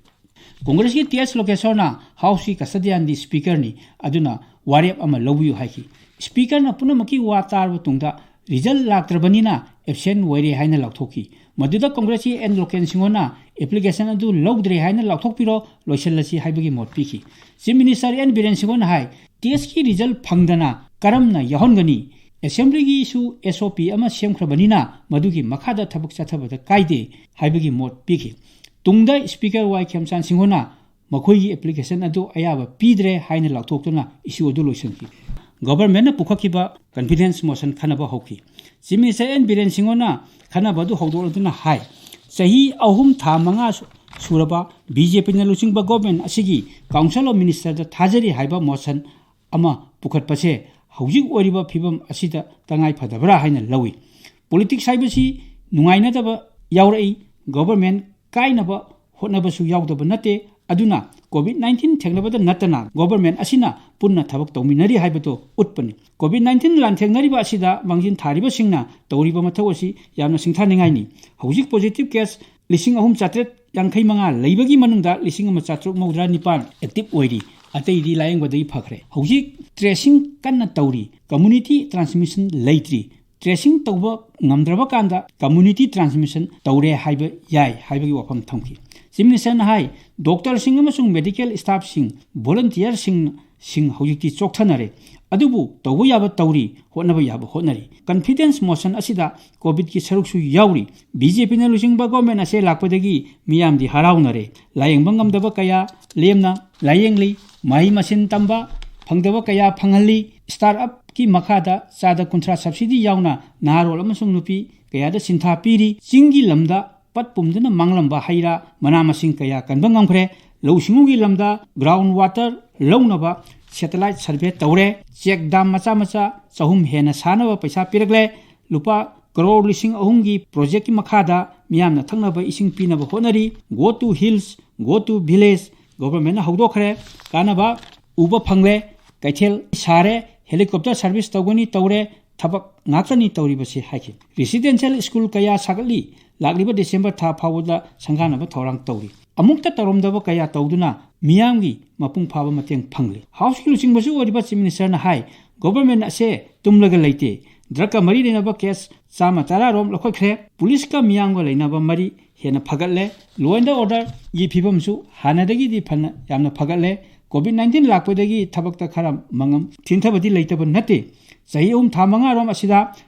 ꯀꯣꯡꯒ꯭ꯔꯦꯁꯀꯤ ꯇꯤ ꯑꯦꯁ ꯂꯣꯀꯦꯁꯣꯔꯅ ꯍꯥꯎꯁꯀꯤ ꯀꯁꯇꯗꯤꯌꯥꯟꯗꯤ ꯁ꯭ꯄꯤꯀꯔꯅꯤ, ꯑꯗꯨꯅ ꯋꯥꯔꯦꯞ ꯑꯃ ꯂꯧꯕꯤꯌꯨ ꯍꯥꯏꯈꯤ꯫ ꯁ꯭ꯄꯤꯀꯔꯅ ꯄꯨꯝꯅꯃꯛꯀꯤ ꯋꯥ ꯇꯥꯔꯕ ꯇꯨꯡꯗ ꯔꯤꯖꯜ ꯂꯥꯛꯇ꯭ꯔꯕꯅꯤꯅ ꯑꯦꯕꯁꯦꯟ ꯑꯣꯏꯔꯦ ꯍꯥꯏꯅ ꯂꯥꯎꯊꯣꯛꯈꯤ꯫ ꯃꯗꯨꯗ ꯀꯣꯡꯒ꯭ꯔꯦꯁꯀꯤ ꯑꯦꯟ ꯂꯣꯀꯦꯟ ꯁꯤꯡꯍꯣꯅ ꯑꯦꯄ꯭ꯂꯤꯀꯦꯁꯟ ꯑꯗꯨ ꯂꯧꯗ꯭ꯔꯦ ꯍꯥꯏꯅ ꯂꯥꯎꯊꯣꯛꯄꯤꯔꯣ, ꯂꯣꯏꯁꯤꯜꯂꯁꯤ ꯍꯥꯏꯕꯒꯤ ꯃꯣꯠ ꯄꯤꯈꯤ꯫ ꯆꯤꯐ ꯃꯤꯅꯤꯁꯇꯔ ꯑꯦꯟ ꯕꯤꯔꯦꯟ ꯁꯤꯡꯍꯣꯅ ꯍꯥꯏ, ꯇꯦꯁꯀꯤ ꯔꯤꯖꯜ ꯐꯪꯗꯅ ꯀꯔꯝꯅ ꯌꯥꯎꯍꯟꯒꯅꯤ? ꯑꯦꯁꯦꯝꯕ꯭ꯂꯤꯒꯤꯁꯨ ꯑꯦꯁ ꯑꯣ ꯄꯤ ꯑꯃ ꯁꯦꯝꯈ꯭ꯔꯕꯅꯤꯅ ꯃꯗꯨꯒꯤ ꯃꯈꯥꯗ ꯊꯕꯛ ꯆꯠꯊꯕꯗ ꯀꯥꯏꯗꯦ ꯍꯥꯏꯕꯒꯤ ꯃꯣꯠ ꯄꯤꯈꯤ꯫ ꯇꯨꯡꯗ ꯁ꯭ꯄꯤꯀꯔ ꯋꯥꯏ ꯈꯦꯝꯆꯥꯟ ꯁꯤꯡꯍꯣꯅ ꯃꯈꯣꯏꯒꯤ ꯑꯦꯄ꯭ꯂꯤꯀꯦꯁꯟ ꯑꯗꯨ ꯑꯌꯥꯕ ꯄꯤꯗ꯭ꯔꯦ ꯍꯥꯏꯅ ꯂꯥꯎꯊꯣꯛꯇꯨꯅ ꯏꯁꯨ ꯑꯗꯨ ꯂꯣꯏꯁꯤꯟꯈꯤ꯫ ꯒꯣꯚꯔꯟꯃꯦꯟꯠꯅ ꯄꯨꯈꯠꯈꯤꯕ ꯀꯟꯐꯤꯗꯦꯟꯁ ꯃꯣꯁꯟ ꯈꯟꯅꯕ ꯍꯧꯈꯤ꯫ ꯆꯤꯐ ꯃꯤꯅꯤꯁꯇꯔ ꯑꯦꯟ ꯕꯤꯔꯦꯟ ꯁꯤꯡꯍꯣꯅ ꯈꯟꯅꯕ ꯑꯗꯨ ꯍꯧꯗꯣꯛꯂꯗꯨꯅ ꯍꯥꯏ, ꯆꯍꯤ ꯑꯍꯨꯝ ꯊꯥ ꯃꯉꯥ ꯁꯨ-, ꯁꯨꯔꯕ ꯕꯤ ꯖꯦ ꯄꯤꯅ ꯂꯨꯆꯤꯡꯕ ꯒꯣꯚꯔꯟꯃꯦꯟꯠ ꯑꯁꯤꯒꯤ ꯀꯥꯎꯟꯁꯤꯜ ꯑꯣꯐ ꯃꯤꯅꯤꯁꯇꯔꯗ ꯊꯥꯖꯔꯤ ꯍꯥꯏꯕ ꯃꯣꯁꯟ ꯑꯃ ꯄꯨꯈꯠꯄꯁꯦ ꯍꯧꯖꯤꯛ ꯑꯣꯏꯔꯤꯕ ꯐꯤꯕꯝ ꯑꯁꯤꯗ ꯇꯉꯥꯏ ꯐꯗꯕ꯭ꯔꯥ ꯍꯥꯏꯅ ꯂꯧꯏ꯫ ꯄꯣꯂꯤꯇꯤꯛꯁ ꯍꯥꯏꯕꯁꯤ ꯅꯨꯡꯉꯥꯏꯅꯗꯕ ꯌꯥꯎꯔꯛꯏ, ꯒꯣꯚꯔꯟꯃꯦꯟꯠ ꯀꯥꯏꯅꯕ ꯍꯣꯠꯅꯕꯁꯨ ꯌꯥꯎꯗꯕ ꯅꯠꯇꯦ꯫ ꯑꯗꯨꯅ ꯀꯣꯚꯤꯗ ꯅꯥꯏꯟꯇꯤꯟ ꯊꯦꯡꯅꯕꯗ ꯅꯠꯇꯅ ꯒꯣꯚꯔꯟꯃꯦꯟꯠ ꯑꯁꯤꯅ ꯄꯨꯟꯅ ꯊꯕꯛ ꯇꯧꯃꯤꯟꯅꯔꯤ ꯍꯥꯏꯕꯗꯨ ꯎꯠꯄꯅꯤ꯫ ꯀꯣꯚꯤꯗ ꯅꯥꯏꯟꯇꯤꯟ ꯂꯥꯟꯊꯦꯡꯅꯔꯤꯕ ꯑꯁꯤꯗ ꯃꯥꯡꯖꯤꯟ ꯊꯥꯔꯤꯕꯁꯤꯡꯅ ꯇꯧꯔꯤꯕ ꯃꯊꯧ ꯑꯁꯤ ꯌꯥꯝꯅ ꯁꯤꯡꯊꯥꯅꯤꯡꯉꯥꯏꯅꯤ꯫ ꯍꯧꯖꯤꯛ ꯄꯣꯖꯤꯇꯤꯚ ꯀꯦꯁ ꯂꯤꯁꯤꯡ ꯑꯍꯨꯝ ꯆꯥꯇ꯭ꯔꯦꯠ ꯌꯥꯡꯈꯩ ꯃꯉꯥ ꯂꯩꯕꯒꯤ ꯃꯅꯨꯡꯗ ꯂꯤꯁꯤꯡ ꯑꯃ ꯆꯥꯇ꯭ꯔꯨꯛ ꯃꯧꯗ꯭ꯔꯥ ꯅꯤꯄꯥꯟ ꯑꯦꯛꯇꯤꯚ ꯑꯣꯏꯔꯤ, ꯑꯇꯩꯗꯤ ꯂꯥꯌꯦꯡꯕꯗꯒꯤ ꯐꯈ꯭ꯔꯦ꯫ ꯍꯧꯖꯤꯛ ꯇ꯭ꯔꯦꯁꯤꯡ ꯀꯟꯅ ꯇꯧꯔꯤ꯫ ꯀꯝꯃ꯭ꯌꯨꯅꯤꯇꯤ ꯇ꯭ꯔꯥꯟꯁꯃꯤꯁꯟ ꯂꯩꯇ꯭ꯔꯤ꯫ ꯇ꯭ꯔꯦꯁꯤꯡ ꯇꯧꯕ ꯉꯝꯗ꯭ꯔꯕ ꯀꯥꯟꯗ ꯀꯝꯃ꯭ꯌꯨꯅꯤꯇꯤ ꯇ꯭ꯔꯥꯟꯁꯃꯤꯁꯟ ꯇꯧꯔꯦ ꯍꯥꯏꯕ ꯌꯥꯏ ꯍꯥꯏꯕꯒꯤ ꯋꯥꯐꯝ ꯊꯝꯈꯤ꯫ ꯆꯤꯐ ꯃꯤꯅꯤꯁꯇꯔꯅ ꯍꯥꯏ, ꯗꯣꯛꯇꯔꯁꯤꯡ ꯑꯃꯁꯨꯡ ꯃꯦꯗꯤꯀꯦꯜ ꯁ꯭ꯇꯥꯐꯁꯤꯡ, ꯚꯣꯂꯨꯟꯇꯤꯌꯔꯁꯤꯡ, ꯁꯤꯡ ꯍꯧꯖꯤꯛꯇꯤ ꯆꯣꯛꯊꯅꯔꯦ꯫ ꯑꯗꯨꯕꯨ ꯇꯧꯕ ꯌꯥꯕ ꯇꯧꯔꯤ, ꯍꯣꯠꯅꯕ ꯌꯥꯕ ꯍꯣꯠꯅꯔꯤ꯫ ꯀꯟꯐꯤꯗꯦꯟꯁ ꯃꯣꯁꯟ ꯑꯁꯤꯗ ꯀꯣꯚꯤꯗꯀꯤ ꯁꯔꯨꯛꯁꯨ ꯌꯥꯎꯔꯤ꯫ ꯕꯤ ꯖꯦ ꯄꯤꯅ ꯂꯨꯆꯤꯡꯕ ꯒꯣꯚꯔꯟꯃꯦꯟꯠ ꯑꯁꯦ ꯂꯥꯛꯄꯗꯒꯤ ꯃꯤꯌꯥꯝꯗꯤ ꯍꯔꯥꯎꯅꯔꯦ꯫ ꯂꯥꯌꯦꯡꯕ ꯉꯝꯗꯕ ꯀꯌꯥ ꯂꯦꯝꯅ ꯂꯥꯌꯦꯡꯂꯤ꯫ ꯃꯍꯩ ꯃꯁꯤꯡ ꯇꯝꯕ ꯐꯪꯗꯕ ꯀꯌꯥ ꯐꯪꯍꯜꯂꯤ꯫ ꯁ꯭ꯇꯥꯔꯠ ꯑꯞꯀꯤ ꯃꯈꯥꯗ ꯆꯥꯗ ꯀꯨꯟꯊ꯭ꯔꯥ ꯁꯕꯁꯤꯗꯤ ꯌꯥꯎꯅ ꯅꯍꯥꯔꯣꯜ ꯑꯃꯁꯨꯡ ꯅꯨꯄꯤ ꯀꯌꯥꯗ ꯁꯤꯟꯊꯥ ꯄꯤꯔꯤ꯫ ꯆꯤꯡꯒꯤ ꯂꯝꯗ ꯄꯠ ꯄꯨꯝꯗꯨꯅ ꯃꯥꯡꯂꯝꯕ ꯍꯩ ꯔꯥ, ꯃꯅꯥ ꯃꯁꯤꯡ ꯀꯌꯥ ꯀꯟꯕ ꯉꯝꯈ꯭ꯔꯦ꯫ ꯂꯧꯎ ꯁꯤꯡꯎꯒꯤ ꯂꯝꯗ ꯒ꯭ꯔꯥꯎꯟ ꯋꯥꯇꯔ ꯂꯧꯅꯕ ꯁꯦꯇꯦꯂꯥꯏꯠ ꯁꯔꯚꯦ ꯇꯧꯔꯦ꯫ ꯆꯦꯛ ꯗꯥꯝ ꯃꯆꯥ ꯃꯆꯥ ꯆꯍꯨꯝ ꯍꯦꯟꯅ ꯁꯥꯅꯕ ꯄꯩꯁꯥ ꯄꯤꯔꯛꯂꯦ꯫ ꯂꯨꯄꯥ ꯀꯔꯣꯔ ꯂꯤꯁꯤꯡ ꯑꯍꯨꯝꯒꯤ ꯄ꯭ꯔꯣꯖꯦꯛꯀꯤ ꯃꯈꯥꯗ ꯃꯤꯌꯥꯝꯅ ꯊꯛꯅꯕ ꯏꯁꯤꯡ ꯄꯤꯅꯕ ꯍꯣꯠꯅꯔꯤ꯫ Go to Hills, Go to Village ꯒꯣꯚꯔꯟꯃꯦꯟꯠꯅ ꯍꯧꯗꯣꯛꯈ꯭ꯔꯦ꯫ ꯀꯥꯟꯅꯕ ꯎꯕ ꯐꯪꯂꯦ꯫ ꯀꯩꯊꯦꯜ ꯁꯥꯔꯦ꯫ ꯍꯦꯂꯤꯀꯣꯞꯇꯔ ꯁꯔꯚꯤꯁ ꯇꯧꯒꯅꯤ, ꯇꯧꯔꯦ, ꯊꯕꯛ ꯉꯥꯛꯇꯅꯤ ꯇꯧꯔꯤꯕꯁꯤ ꯍꯥꯏꯈꯤ꯫ ꯔꯦꯁꯤꯗꯦꯟꯁꯤꯌꯦꯜ ꯁ꯭ꯀꯨꯜ ꯀꯌꯥ ꯁꯥꯒꯠꯂꯤ, ꯂꯥꯛꯂꯤꯕ ꯗꯤꯁꯦꯝꯕꯔ ꯊꯥ ꯐꯥꯎꯕꯗ ꯁꯪꯒꯥꯅꯕ ꯊꯧꯔꯥꯡ ꯇꯧꯔꯤ꯫ ꯑꯃꯨꯛꯇ ꯇꯧꯔꯝꯗꯕ ꯀꯌꯥ ꯇꯧꯗꯨꯅ ꯃꯤꯌꯥꯝꯒꯤ ꯃꯄꯨꯡ ꯐꯥꯕ ꯃꯇꯦꯡ ꯐꯪꯂꯤ꯫ ꯍꯥꯎꯁꯀꯤ ꯂꯨꯆꯤꯡꯕꯁꯨ ꯑꯣꯏꯔꯤꯕ ꯆꯤꯐ ꯃꯤꯅꯤꯁꯇꯔꯅ ꯍꯥꯏ, ꯒꯣꯚꯔꯟꯃꯦꯟꯠ ꯑꯁꯦ ꯇꯨꯝꯂꯒ ꯂꯩꯇꯦ꯫ ꯗ꯭ꯔꯒꯀ ꯃꯔꯤ ꯂꯩꯅꯕ ꯀꯦꯁ ꯆꯥꯝꯃ ꯇꯔꯥ ꯔꯣꯝ ꯂꯧꯈꯠꯈ꯭ꯔꯦ꯫ ꯄꯨꯂꯤꯁꯀ ꯃꯤꯌꯥꯝꯒ ꯂꯩꯅꯕ ꯃꯔꯤ ꯍꯦꯟꯅ ꯐꯒꯠꯂꯦ꯫ Law and orderꯒꯤ ꯐꯤꯕꯝꯁꯨ ꯍꯥꯟꯅꯗꯒꯤꯗꯤ ꯐꯅ ꯌꯥꯝꯅ ꯐꯒꯠꯂꯦ꯫ ꯀꯣꯚꯤꯗ ꯅꯥꯏꯟꯇꯤꯟ ꯂꯥꯛꯄꯗꯒꯤ ꯊꯕꯛꯇ ꯈꯔ ꯃꯉꯝ ꯊꯤꯟꯊꯕꯗꯤ ꯂꯩꯇꯕ ꯅꯠꯇꯦ꯫ ꯆꯍꯤ ꯑꯍꯨꯝ ꯊꯥ ꯃꯉꯥ ꯔꯣꯝ ꯑꯁꯤꯗ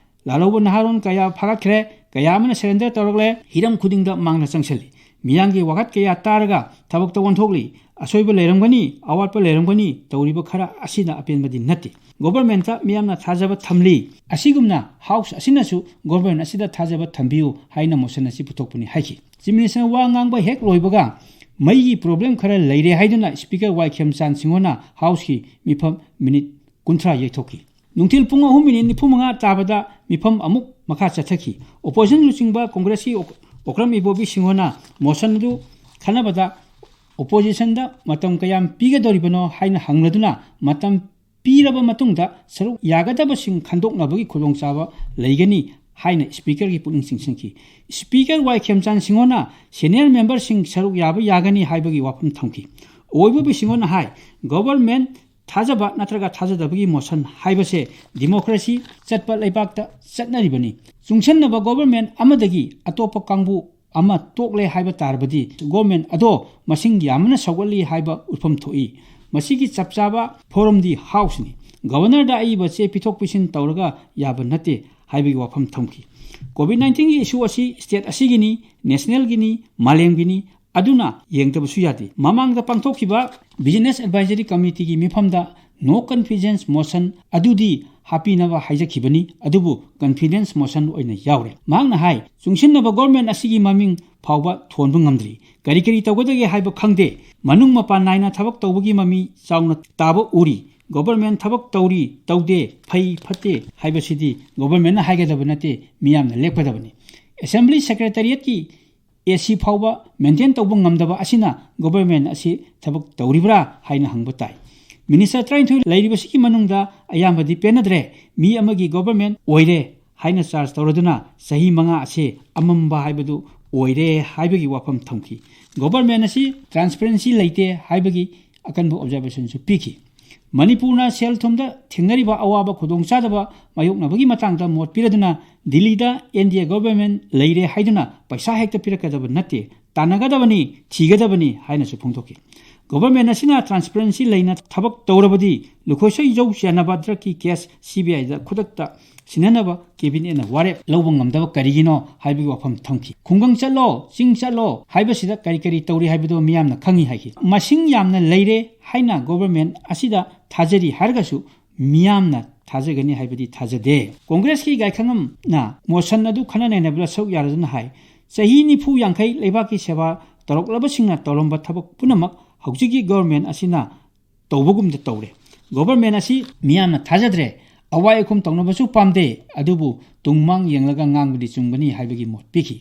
ꯂꯥꯜꯍꯧꯕ ꯅꯍꯥꯔꯣꯜ ꯀꯌꯥ ꯐꯥꯒꯠꯈ꯭ꯔꯦ, ꯀꯌꯥ ꯑꯃꯅ ꯁꯔꯦꯟꯗꯔ ꯇꯧꯔꯛꯂꯦ꯫ ꯍꯤꯔꯝ ꯈꯨꯗꯤꯡꯗ ꯃꯥꯡꯅ ꯆꯪꯁꯤꯜꯂꯤ꯫ ꯃꯤꯌꯥꯝꯒꯤ ꯋꯥꯀꯠ ꯀꯌꯥ ꯇꯥꯔꯒ ꯊꯕꯛꯇ ꯑꯣꯟꯊꯣꯛꯂꯤ꯫ ꯑꯁꯣꯏꯕ ꯂꯩꯔꯝꯒꯅꯤ, ꯑꯋꯥꯠꯄ ꯂꯩꯔꯝꯒꯅꯤ, ꯇꯧꯔꯤꯕ ꯈꯔ ꯑꯁꯤꯅ ꯑꯄꯦꯟꯕꯗꯤ ꯅꯠꯇꯦ꯫ ꯒꯣꯚꯔꯟꯃꯦꯟꯠꯇ ꯃꯤꯌꯥꯝꯅ ꯊꯥꯖꯕ ꯊꯝꯂꯤ꯫ ꯑꯁꯤꯒꯨꯝꯅ ꯍꯥꯎꯁ ꯑꯁꯤꯅꯁꯨ ꯒꯣꯚꯔꯟꯃꯦꯟꯠ ꯑꯁꯤꯗ ꯊꯥꯖꯕ ꯊꯝꯕꯤꯌꯨ ꯍꯥꯏꯅ ꯃꯣꯁꯟ ꯑꯁꯤ ꯄꯨꯊꯣꯛꯄꯅꯤ ꯍꯥꯏꯈꯤ꯫ ꯆꯤꯐ ꯃꯤꯅꯤꯁꯇꯔꯅ ꯋꯥ ꯉꯥꯡꯕ ꯍꯦꯛ ꯂꯣꯏꯕꯒ ꯃꯩꯒꯤ ꯄ꯭ꯔꯣꯕ꯭ꯂꯦꯝ ꯈꯔ ꯂꯩꯔꯦ ꯍꯥꯏꯗꯨꯅ ꯁ꯭ꯄꯤꯀꯔ ꯋꯥꯏ ꯈꯦꯝꯆꯥꯟ ꯁꯤꯡꯍꯣꯅ ꯍꯥꯎꯁꯀꯤ ꯃꯤꯐꯝ ꯃꯤꯅꯤꯠ ꯀꯨꯟꯊ꯭ꯔꯥ ꯌꯩꯊꯣꯛꯈꯤ꯫ ꯅꯨꯡꯊꯤꯜ ꯄꯨꯡ ꯑꯍꯨꯝ ꯃꯤꯅꯤꯠ ꯅꯤꯐꯨ ꯃꯉꯥ ꯇꯥꯕꯗ ꯃꯤꯐꯝ ꯑꯃꯨꯛ ꯃꯈꯥ ꯆꯠꯊꯈꯤ꯫ ꯑꯣꯄꯣꯖꯤꯁꯟ ꯂꯨꯆꯤꯡꯕ ꯀꯣꯡꯒ꯭ꯔꯦꯁꯀꯤ ꯑꯣꯛ-, ꯑꯣꯀ꯭ꯔꯝ ꯏꯕꯣꯕꯤ ꯁꯤꯡꯍꯣꯅ ꯃꯣꯁꯟꯗꯨ ꯈꯟꯅꯕꯗ ꯑꯣꯄꯣꯖꯤꯁꯟꯗ ꯃꯇꯝ ꯀꯌꯥꯝ ꯄꯤꯒꯗꯧꯔꯤꯕꯅꯣ ꯍꯥꯏꯅ ꯍꯪꯂꯗꯨꯅ, ꯃꯇꯝ ꯄꯤꯔꯕ ꯃꯇꯨꯡꯗ ꯁꯔꯨꯛ ꯌꯥꯒꯗꯕꯁꯤꯡ ꯈꯟꯗꯣꯛꯅꯕꯒꯤ ꯈꯨꯗꯣꯡꯆꯥꯕ ꯂꯩꯒꯅꯤ ꯍꯥꯏꯅ ꯁ꯭ꯄꯤꯀꯔꯒꯤ ꯄꯨꯛꯅꯤꯡ ꯆꯤꯡꯁꯤꯟꯈꯤ꯫ ꯁ꯭ꯄꯤꯀꯔ ꯋꯥꯏ ꯈꯦꯝꯆꯥꯟ ꯁꯤꯡꯍꯣꯅ ꯁꯦꯅꯤꯌꯔ ꯃꯦꯝꯕꯔꯁꯤꯡ ꯁꯔꯨꯛ ꯌꯥꯕ ꯌꯥꯒꯅꯤ ꯍꯥꯏꯕꯒꯤ ꯋꯥꯐꯝ ꯊꯝꯈꯤ꯫ ꯑꯣꯏꯕꯕꯨ ꯁꯤꯡꯍꯣꯅ ꯍꯥꯏ, ꯒꯣꯚꯔꯟꯃꯦꯟꯠ ꯊꯥꯖꯕ ꯅꯠꯇ꯭ꯔꯒ ꯊꯥꯖꯗꯕꯒꯤ ꯃꯣꯁꯟ ꯍꯥꯏꯕꯁꯦ ꯗꯤꯃꯣꯀ꯭ꯔꯦꯁꯤ ꯆꯠꯄ ꯂꯩꯕꯥꯛꯇ ꯆꯠꯅꯔꯤꯕꯅꯤ꯫ ꯆꯨꯡꯁꯟꯅꯕ ꯒꯣꯚꯔꯟꯃꯦꯟꯠ ꯑꯃꯗꯒꯤ ꯑꯇꯣꯞꯄ ꯀꯥꯡꯕꯨ ꯑꯃ ꯇꯣꯛꯂꯦ ꯍꯥꯏꯕ ꯇꯥꯔꯕꯗꯤ ꯒꯣꯚꯔꯟꯃꯦꯟꯠ ꯑꯗꯣ ꯃꯁꯤꯡ ꯌꯥꯝꯅ ꯁꯧꯒꯠꯂꯤ ꯍꯥꯏꯕ ꯎꯠꯐꯝ ꯊꯣꯛꯏ꯫ ꯃꯁꯤꯒꯤ ꯆꯞ ꯆꯥꯕ ꯐꯣꯔꯝꯗꯤ ꯍꯥꯎꯁꯅꯤ꯫ ꯒꯣꯚꯔꯅꯔꯗ ꯑꯏꯕ ꯆꯦ ꯄꯤꯊꯣꯛ ꯄꯤꯁꯤꯟ ꯇꯧꯔꯒ ꯌꯥꯕ ꯅꯠꯇꯦ ꯍꯥꯏꯕꯒꯤ ꯋꯥꯐꯝ ꯊꯝꯈꯤ꯫ ꯀꯣꯚꯤꯗ ꯅꯥꯏꯟꯇꯤꯟꯒꯤ ꯏꯁꯨ ꯑꯁꯤ ꯁ꯭ꯇꯦꯠ ꯑꯁꯤꯒꯤꯅꯤ, ꯅꯦꯁꯅꯦꯜꯒꯤꯅꯤ, ꯃꯥꯂꯦꯝꯒꯤꯅꯤ, ꯑꯗꯨꯅ ꯌꯦꯡꯗꯕꯁꯨ ꯌꯥꯗꯦ꯫ ꯃꯃꯥꯡꯗ ꯄꯥꯡꯊꯣꯛꯈꯤꯕ ꯕꯤꯖꯤꯅꯦꯁ ꯑꯦꯗꯚꯥꯏꯖꯔꯤ ꯀꯃꯤꯇꯤꯒꯤ ꯃꯤꯐꯝꯗ ꯅꯣ ꯀꯟꯐꯤꯗꯦꯟꯁ ꯃꯣꯁꯟ ꯑꯗꯨꯗꯤ ꯍꯥꯞꯄꯤꯅꯕ ꯍꯥꯏꯖꯈꯤꯕꯅꯤ, ꯑꯗꯨꯕꯨ ꯀꯟꯐꯤꯗꯦꯟꯁ ꯃꯣꯁꯟ ꯑꯣꯏꯅ ꯌꯥꯎꯔꯦ꯫ ꯃꯍꯥꯛꯅ ꯍꯥꯏ, ꯆꯨꯡꯁꯤꯟꯅꯕ ꯒꯣꯚꯔꯟꯃꯦꯟꯠ ꯑꯁꯤꯒꯤ ꯃꯃꯤꯡ ꯐꯥꯎꯕ ꯊꯣꯟꯕ ꯉꯝꯗ꯭ꯔꯤ꯫ ꯀꯔꯤ ꯀꯔꯤ ꯇꯧꯒꯗꯒꯦ ꯍꯥꯏꯕ ꯈꯪꯗꯦ꯫ ꯃꯅꯨꯡ ꯃꯄꯥꯟ ꯅꯥꯏꯅ ꯊꯕꯛ ꯇꯧꯕꯒꯤ ꯃꯃꯤ ꯆꯥꯎꯅ ꯇꯥꯕ ꯎꯔꯤ꯫ ꯒꯣꯚꯔꯟꯃꯦꯟꯠ ꯊꯕꯛ ꯇꯧꯔꯤ, ꯇꯧꯗꯦ, ꯐꯩ, ꯐꯠꯇꯦ ꯍꯥꯏꯕꯁꯤꯗꯤ ꯒꯣꯚꯔꯟꯃꯦꯟꯠꯅ ꯍꯥꯏꯒꯗꯕ ꯅꯠꯇꯦ, ꯃꯤꯌꯥꯝꯅ ꯂꯦꯞꯀꯗꯕꯅꯤ꯫ ꯑꯦꯁꯦꯝꯕ꯭ꯂꯤ ꯁꯦꯀ꯭ꯔꯦꯇꯔꯤꯌꯦꯠꯀꯤ ꯑꯦ ꯁꯤ ꯐꯥꯎꯕ ꯃꯦꯟꯇꯦꯟ ꯇꯧꯕ ꯉꯝꯗꯕ ꯑꯁꯤꯅ ꯒꯣꯚꯔꯟꯃꯦꯟꯠ ꯑꯁꯤ ꯊꯕꯛ ꯇꯧꯔꯤꯕ꯭ꯔꯥ ꯍꯥꯏꯅ ꯍꯪꯕ ꯇꯥꯏ꯫ ꯃꯤꯅꯤꯁꯇꯔ ꯇꯔꯥꯅꯤꯊꯣꯏ ꯂꯩꯔꯤꯕꯁꯤꯒꯤ ꯃꯅꯨꯡꯗ ꯑꯌꯥꯝꯕꯗꯤ ꯄꯦꯟꯅꯗ꯭ꯔꯦ꯫ ꯃꯤ ꯑꯃꯒꯤ ꯒꯣꯕꯔꯃꯦꯟ ꯑꯣꯏꯔꯦ ꯍꯥꯏꯅ ꯆꯥꯔꯖ ꯇꯧꯔꯗꯨꯅ ꯆꯍꯤ ꯃꯉꯥ ꯑꯁꯤ ꯑꯃꯝꯕ ꯍꯥꯏꯕꯗꯨ ꯑꯣꯏꯔꯦ ꯍꯥꯏꯕꯒꯤ ꯋꯥꯐꯝ ꯊꯝꯈꯤ꯫ ꯒꯣꯕꯔꯃꯦꯟ ꯑꯁꯤ ꯇ꯭ꯔꯥꯟꯁꯄꯔꯦꯟꯁꯤ ꯂꯩꯇꯦ ꯍꯥꯏꯕꯒꯤ ꯑꯀꯟꯕ ꯑꯣꯕꯖꯔꯕꯦꯁꯟꯁꯨ ꯄꯤꯈꯤ꯫ ꯃꯅꯤꯄꯨꯔꯅ ꯁꯦꯜ ꯊꯨꯝꯗ ꯊꯦꯡꯅꯔꯤꯕ ꯑꯋꯥꯕ ꯈꯨꯗꯣꯡꯆꯥꯗꯕ ꯃꯥꯌꯣꯛꯅꯕꯒꯤ ꯃꯇꯥꯡꯗ ꯃꯣꯠ ꯄꯤꯔꯗꯨꯅ ꯗꯤꯜꯂꯤꯗ ꯑꯦꯟ ꯗꯤ ꯑꯦ ꯒꯣꯕꯔꯃꯦꯟ ꯂꯩꯔꯦ ꯍꯥꯏꯗꯨꯅ ꯄꯩꯁꯥ ꯍꯦꯛꯇ ꯄꯤꯔꯛꯀꯗꯕ ꯅꯠꯇꯦ, ꯇꯥꯟꯅꯒꯗꯕꯅꯤ, ꯊꯤꯒꯗꯕꯅꯤ ꯍꯥꯏꯅꯁꯨ ꯐꯣꯡꯗꯣꯛꯈꯤ꯫ ꯒꯣꯕꯔꯃꯦꯟ ꯑꯁꯤꯅ ꯇ꯭ꯔꯥꯟꯁꯄꯔꯦꯟꯁꯤ ꯂꯩꯅ ꯊꯕꯛ ꯇꯧꯔꯕꯗꯤ ꯂꯨꯈꯣꯏꯁꯣꯏ ꯖꯧ ꯆꯦꯟꯅꯕ ꯗ꯭ꯔꯒꯀꯤ ꯀꯦꯁ ꯁꯤ ꯕꯤ ꯑꯥꯏꯗ ꯈꯨꯗꯛꯇ ꯁꯤꯟꯅꯅꯕ ꯀꯦꯕꯤꯅꯦꯠꯅ ꯋꯥꯔꯦꯞ ꯂꯧꯕ ꯉꯝꯗꯕ ꯀꯔꯤꯒꯤꯅꯣ ꯍꯥꯏꯕꯒꯤ ꯋꯥꯐꯝ ꯊꯝꯈꯤ꯫ ꯈꯨꯡꯒꯪ ꯆꯠꯂꯣ, ꯆꯤꯡ ꯆꯠꯂꯣ ꯍꯥꯏꯕꯁꯤꯗ ꯀꯔꯤ ꯀꯔꯤ ꯇꯧꯔꯤ ꯍꯥꯏꯕꯗꯣ ꯃꯤꯌꯥꯝꯅ ꯈꯪꯉꯤ ꯍꯥꯏꯈꯤ꯫ ꯃꯁꯤꯡ ꯌꯥꯝꯅ ꯂꯩꯔꯦ ꯍꯥꯏꯅ ꯒꯣꯕꯔꯃꯦꯟ ꯑꯁꯤꯗ ꯊꯥꯖꯔꯤ ꯍꯥꯏꯔꯒꯁꯨ ꯃꯤꯌꯥꯝꯅ ꯊꯥꯖꯒꯅꯤ ꯍꯥꯏꯕꯗꯤ ꯊꯥꯖꯗꯦ꯫ ꯀꯣꯡꯒ꯭ꯔꯦꯁꯀꯤ ꯒꯥꯏꯈꯪꯉꯝꯅ ꯃꯣꯁꯟ ꯑꯗꯨ ꯈꯟꯅ ꯅꯩꯅꯕꯗ ꯁꯔꯨꯛ ꯌꯥꯔꯗꯨꯅ ꯍꯥꯏ, ꯆꯍꯤ ꯅꯤꯐꯨ ꯌꯥꯡꯈꯩ ꯂꯩꯕꯥꯛꯀꯤ ꯁꯦꯕꯥ ꯇꯧꯔꯛꯂꯕꯁꯤꯡꯅ ꯇꯧꯔꯝꯕ ꯊꯕꯛ ꯄꯨꯝꯅꯃꯛ ꯍꯧꯖꯤꯛꯀꯤ ꯒꯣꯕꯔꯃꯦꯟ ꯑꯁꯤꯅ ꯇꯧꯕꯒꯨꯝꯗ ꯇꯧꯔꯦ꯫ ꯒꯣꯕꯔꯃꯦꯟ ꯑꯁꯤ ꯃꯤꯌꯥꯝꯅ ꯊꯥꯖꯗ꯭ꯔꯦ꯫ ꯑꯋꯥꯏ ꯑꯈꯨꯝ ꯇꯧꯅꯕꯁꯨ ꯄꯥꯝꯗꯦ, ꯑꯗꯨꯕꯨ ꯇꯨꯡꯃꯥꯡ ꯌꯦꯡꯂꯒ ꯉꯥꯡꯕꯗꯤ ꯆꯨꯝꯒꯅꯤ ꯍꯥꯏꯕꯒꯤ ꯃꯣꯠ ꯄꯤꯈꯤ꯫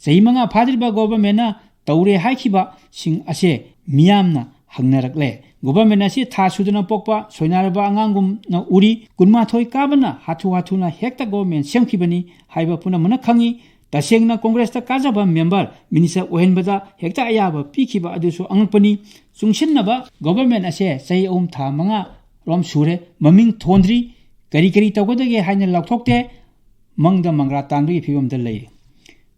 ꯆꯍꯤ ꯃꯉꯥ ꯐꯥꯗ꯭ꯔꯤꯕ ꯒꯣꯕꯔꯃꯦꯟꯅ ꯇꯧꯔꯦ ꯍꯥꯏꯈꯤꯕꯁꯤꯡ ꯑꯁꯦ ꯃꯤꯌꯥꯝꯅ ꯍꯪꯅꯔꯛꯂꯦ꯫ ꯒꯣꯕꯔꯃꯦꯟ ꯑꯁꯤ ꯊꯥ ꯁꯨꯗꯅ ꯄꯣꯛꯄ ꯁꯣꯏꯅꯥꯏꯔꯕ ꯑꯉꯥꯡꯒꯨꯝꯅ ꯎꯔꯤ꯫ ꯀꯨꯟꯃꯥꯊꯣꯏ ꯀꯥꯕꯅ ꯍꯥꯊꯨ ꯍꯥꯊꯨꯅ ꯍꯦꯛꯇ ꯒꯣꯕꯔꯃꯦꯟ ꯁꯦꯝꯈꯤꯕꯅꯤ ꯍꯥꯏꯕ ꯄꯨꯝꯅꯃꯛꯅ ꯈꯪꯉꯤ꯫ ꯇꯁꯦꯡꯅ ꯀꯣꯡꯒ꯭ꯔꯦꯁꯇ ꯀꯥꯖꯕ ꯃꯦꯝꯕꯔ ꯃꯤꯅꯤꯁꯇꯔ ꯑꯣꯏꯍꯟꯕꯗ ꯍꯦꯛꯇ ꯑꯌꯥꯕ ꯄꯤꯈꯤꯕ ꯑꯗꯨꯁꯨ ꯑꯉꯛꯄꯅꯤ꯫ ꯆꯨꯡꯁꯤꯟꯅꯕ ꯒꯣꯕꯔꯃꯦꯟ ꯑꯁꯦ ꯆꯍꯤ ꯑꯍꯨꯝ ꯊꯥ ꯃꯉꯥ ꯔꯣꯝ ꯁꯨꯔꯦ, ꯃꯃꯤꯡ ꯊꯣꯟꯗ꯭ꯔꯤ꯫ ꯀꯔꯤ ꯀꯔꯤ ꯇꯧꯒꯗꯒꯦ ꯍꯥꯏꯅ ꯂꯥꯎꯊꯣꯛꯇꯦ꯫ ꯃꯪꯗ ꯃꯪꯒ꯭ꯔꯥ ꯇꯥꯟꯕꯒꯤ ꯐꯤꯕꯝꯗ ꯂꯩꯔꯦ꯫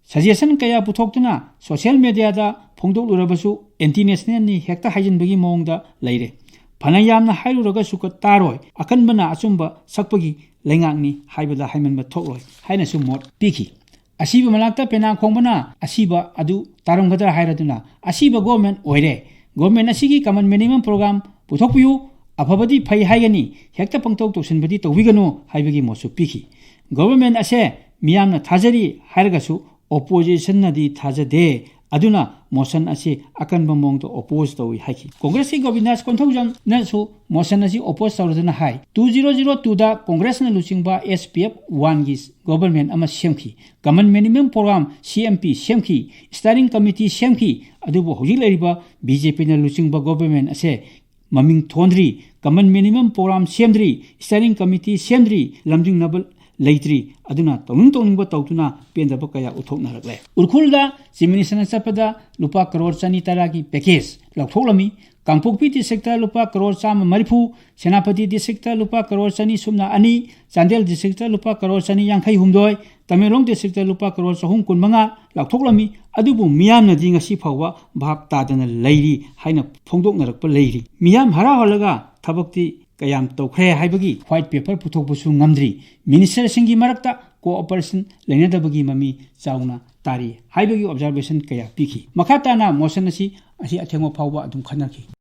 ꯁꯖꯦꯁꯟ ꯀꯌꯥ ꯄꯨꯊꯣꯛꯇꯨꯅ ꯁꯣꯁꯤꯌꯦꯜ ꯃꯦꯗꯤꯌꯥꯗ ꯐꯣꯡꯗꯣꯛꯂꯨꯔꯕꯁꯨ ꯑꯦꯟꯇꯤ ꯅꯦꯁꯅꯦꯜꯅꯤ ꯍꯦꯛꯇ ꯍꯥꯏꯖꯤꯟꯕꯒꯤ ꯃꯑꯣꯡꯗ ꯂꯩꯔꯦ꯫ ꯐꯅ ꯌꯥꯝꯅ ꯍꯥꯏꯔꯨꯔꯒꯁꯨ ꯀ-, ꯇꯥꯔꯣꯏ꯫ ꯑꯀꯟꯕꯅ ꯑꯆꯨꯝꯕ ꯁꯛꯄꯒꯤ ꯂꯩꯉꯥꯛꯅꯤ ꯍꯥꯏꯕꯗ ꯍꯥꯏꯃꯟꯕ ꯊꯣꯛꯂꯣꯏ ꯍꯥꯏꯅꯁꯨ ꯃꯣꯠ ꯄꯤꯈꯤ꯫ ꯑꯁꯤꯕ ꯃꯅꯥꯛꯇ ꯄꯦꯅꯥ ꯈꯣꯡꯕꯅ ꯑꯁꯤꯕ ꯑꯗꯨ ꯇꯥꯔꯝꯒꯗ꯭ꯔꯥ ꯍꯥꯏꯔꯗꯨꯅ ꯑꯁꯤꯕ ꯒꯣꯔꯃꯦꯟ ꯑꯣꯏꯔꯦ꯫ ꯒꯣꯔꯃꯦꯟ ꯑꯁꯤꯒꯤ ꯀꯃꯟ ꯃꯤꯅꯤꯃꯝ ꯄ꯭ꯔꯣꯒ꯭ꯔꯥꯝ ꯄꯨꯊꯣꯛꯄꯤꯌꯨ, ꯑꯐꯕꯗꯤ ꯐꯩ ꯍꯥꯏꯒꯅꯤ, ꯍꯦꯛꯇ ꯄꯪꯇꯧ ꯇꯧꯁꯤꯟꯕꯗꯤ ꯇꯧꯕꯤꯒꯅꯨ ꯍꯥꯏꯕꯒꯤ ꯃꯣꯠꯁꯨ ꯄꯤꯈꯤ꯫ ꯒꯣꯕꯔꯃꯦꯟ ꯑꯁꯦ ꯃꯤꯌꯥꯝꯅ ꯊꯥꯖꯔꯤ ꯍꯥꯏꯔꯒꯁꯨ ꯑꯣꯄꯣꯖꯤꯁꯟꯅꯗꯤ ꯊꯥꯖꯗꯦ꯫ ꯑꯗꯨꯅ ꯃꯣꯁꯟ ꯑꯁꯤ ꯑꯀꯟꯕ ꯃꯑꯣꯡꯗ ꯑꯣꯄꯣꯖ ꯇꯧꯏ ꯍꯥꯏꯈꯤ꯫ ꯀꯣꯡꯒ꯭ꯔꯦꯁꯀꯤ ꯒꯣꯕꯤꯟꯗꯥꯁ ꯀꯣꯟꯊꯧꯖꯝꯅꯁꯨ ꯃꯣꯁꯟ ꯑꯁꯤ ꯑꯣꯄꯣꯖ ꯇꯧꯔꯗꯨꯅ ꯍꯥꯏ, ꯇꯨ ꯖꯤꯔꯣ ꯖꯤꯔꯣ ꯇꯨꯗ ꯀꯣꯡꯒ꯭ꯔꯦꯁꯅ ꯂꯨꯆꯤꯡꯕ ꯑꯦꯁ ꯄꯤ ꯑꯦꯐ ꯋꯥꯟꯒꯤ ꯒꯣꯕꯔꯃꯦꯟ ꯑꯃ ꯁꯦꯝꯈꯤ꯫ ꯀꯃꯟ ꯃꯤꯅꯤꯃꯝ ꯄ꯭ꯔꯣꯒ꯭ꯔꯥꯝ, ꯁꯤ ꯑꯦꯝ ꯄꯤ, ꯁꯦꯝꯈꯤ꯫ ꯁ꯭ꯇꯤꯌꯔꯤꯡ ꯀꯃꯤꯇꯤ ꯁꯦꯝꯈꯤ꯫ ꯑꯗꯨꯕꯨ ꯍꯧꯖꯤꯛ ꯂꯩꯔꯤꯕ ꯕꯤ ꯖꯦ ꯄꯤꯅ ꯂꯨꯆꯤꯡꯕ ꯒꯣꯕꯔꯃꯦꯟ ꯑꯁꯦ ꯃꯃꯤꯡ ꯊꯣꯟꯗ꯭ꯔꯤ꯫ Common minimum program ꯁꯦꯝꯗ꯭ꯔꯤ, steering committee ꯁꯦꯝꯗ꯭ꯔꯤ, ꯂꯝꯖꯤꯡꯅꯕ ꯂꯩꯇ꯭ꯔꯤ꯫ ꯑꯗꯨꯅ ꯇꯧꯅꯤꯡ ꯇꯧꯅꯤꯡꯕ ꯇꯧꯗꯨꯅ ꯄꯦꯟꯗꯕ ꯀꯌꯥ ꯎꯠꯊꯣꯛꯅꯔꯛꯂꯦ꯫ ꯎꯈ꯭ꯔꯨꯜꯗ Chief Minister ꯅ ꯆꯠꯄꯗ ꯂꯨꯄꯥ ꯀꯔꯣꯔ ꯆꯅꯤ ꯇꯔꯥꯒꯤ package ꯂꯧꯊꯣꯛꯂꯝꯃꯤ꯫ ꯀꯥꯡꯄꯣꯛꯄꯤ district ꯇ ꯂꯨꯄꯥ ꯀꯔꯣꯔ ꯆꯥꯝꯃ ꯃꯔꯤꯐꯨ, ꯁꯦꯅꯥꯄꯇꯤ district ꯇ ꯂꯨꯄꯥ ꯀꯔꯣꯔ ꯆꯅꯤ ꯁꯨꯞꯅ ꯑꯅꯤ, ꯆꯥꯟꯗꯦꯜ district ꯇ ꯂꯨꯄꯥ ꯀꯔꯣꯔ ꯆꯅꯤ ꯌꯥꯡꯈꯩ ꯍꯨꯝꯗꯣꯏ, ꯇꯃꯦꯡꯂꯣꯡ district ꯇ ꯂꯨꯄꯥ ꯀꯔꯣꯔ ꯆꯍꯨꯝ ꯀꯨꯟ ꯃꯉꯥ ꯂꯥꯎꯊꯣꯛꯂꯝꯃꯤ꯫ ꯑꯗꯨꯕꯨ ꯃꯤꯌꯥꯝꯅꯗꯤ ꯉꯁꯤ ꯐꯥꯎꯕ ꯚꯥꯞ ꯇꯥꯗꯅ ꯂꯩꯔꯤ ꯍꯥꯏꯅ ꯐꯣꯡꯗꯣꯛꯅꯔꯛꯄ ꯂꯩꯔꯤ꯫ ꯃꯤꯌꯥꯝ ꯍꯔꯥꯎꯍꯜꯂꯒ ꯊꯕꯛꯇꯤ ꯀꯌꯥꯝ ꯇꯧꯈ꯭ꯔꯦ ꯍꯥꯏꯕꯒꯤ white paper ꯄꯨꯊꯣꯛꯄꯁꯨ ꯉꯝꯗ꯭ꯔꯤ꯫ Minister ꯁꯤꯡꯒꯤ ꯃꯔꯛꯇ cooperation ꯂꯩꯅꯗꯕꯒꯤ ꯃꯃꯤ ꯆꯥꯎꯅ ꯇꯥꯔꯤ ꯍꯥꯏꯕꯒꯤ observation ꯀꯌꯥ ꯄꯤꯈꯤ꯫ ꯃꯈꯥ ꯇꯥꯅ motion ꯑꯁꯤ, ꯑꯁꯤ ꯑꯊꯦꯡꯕ ꯐꯥꯎꯕ ꯑꯗꯨꯝ ꯈꯟꯅꯈꯤ꯫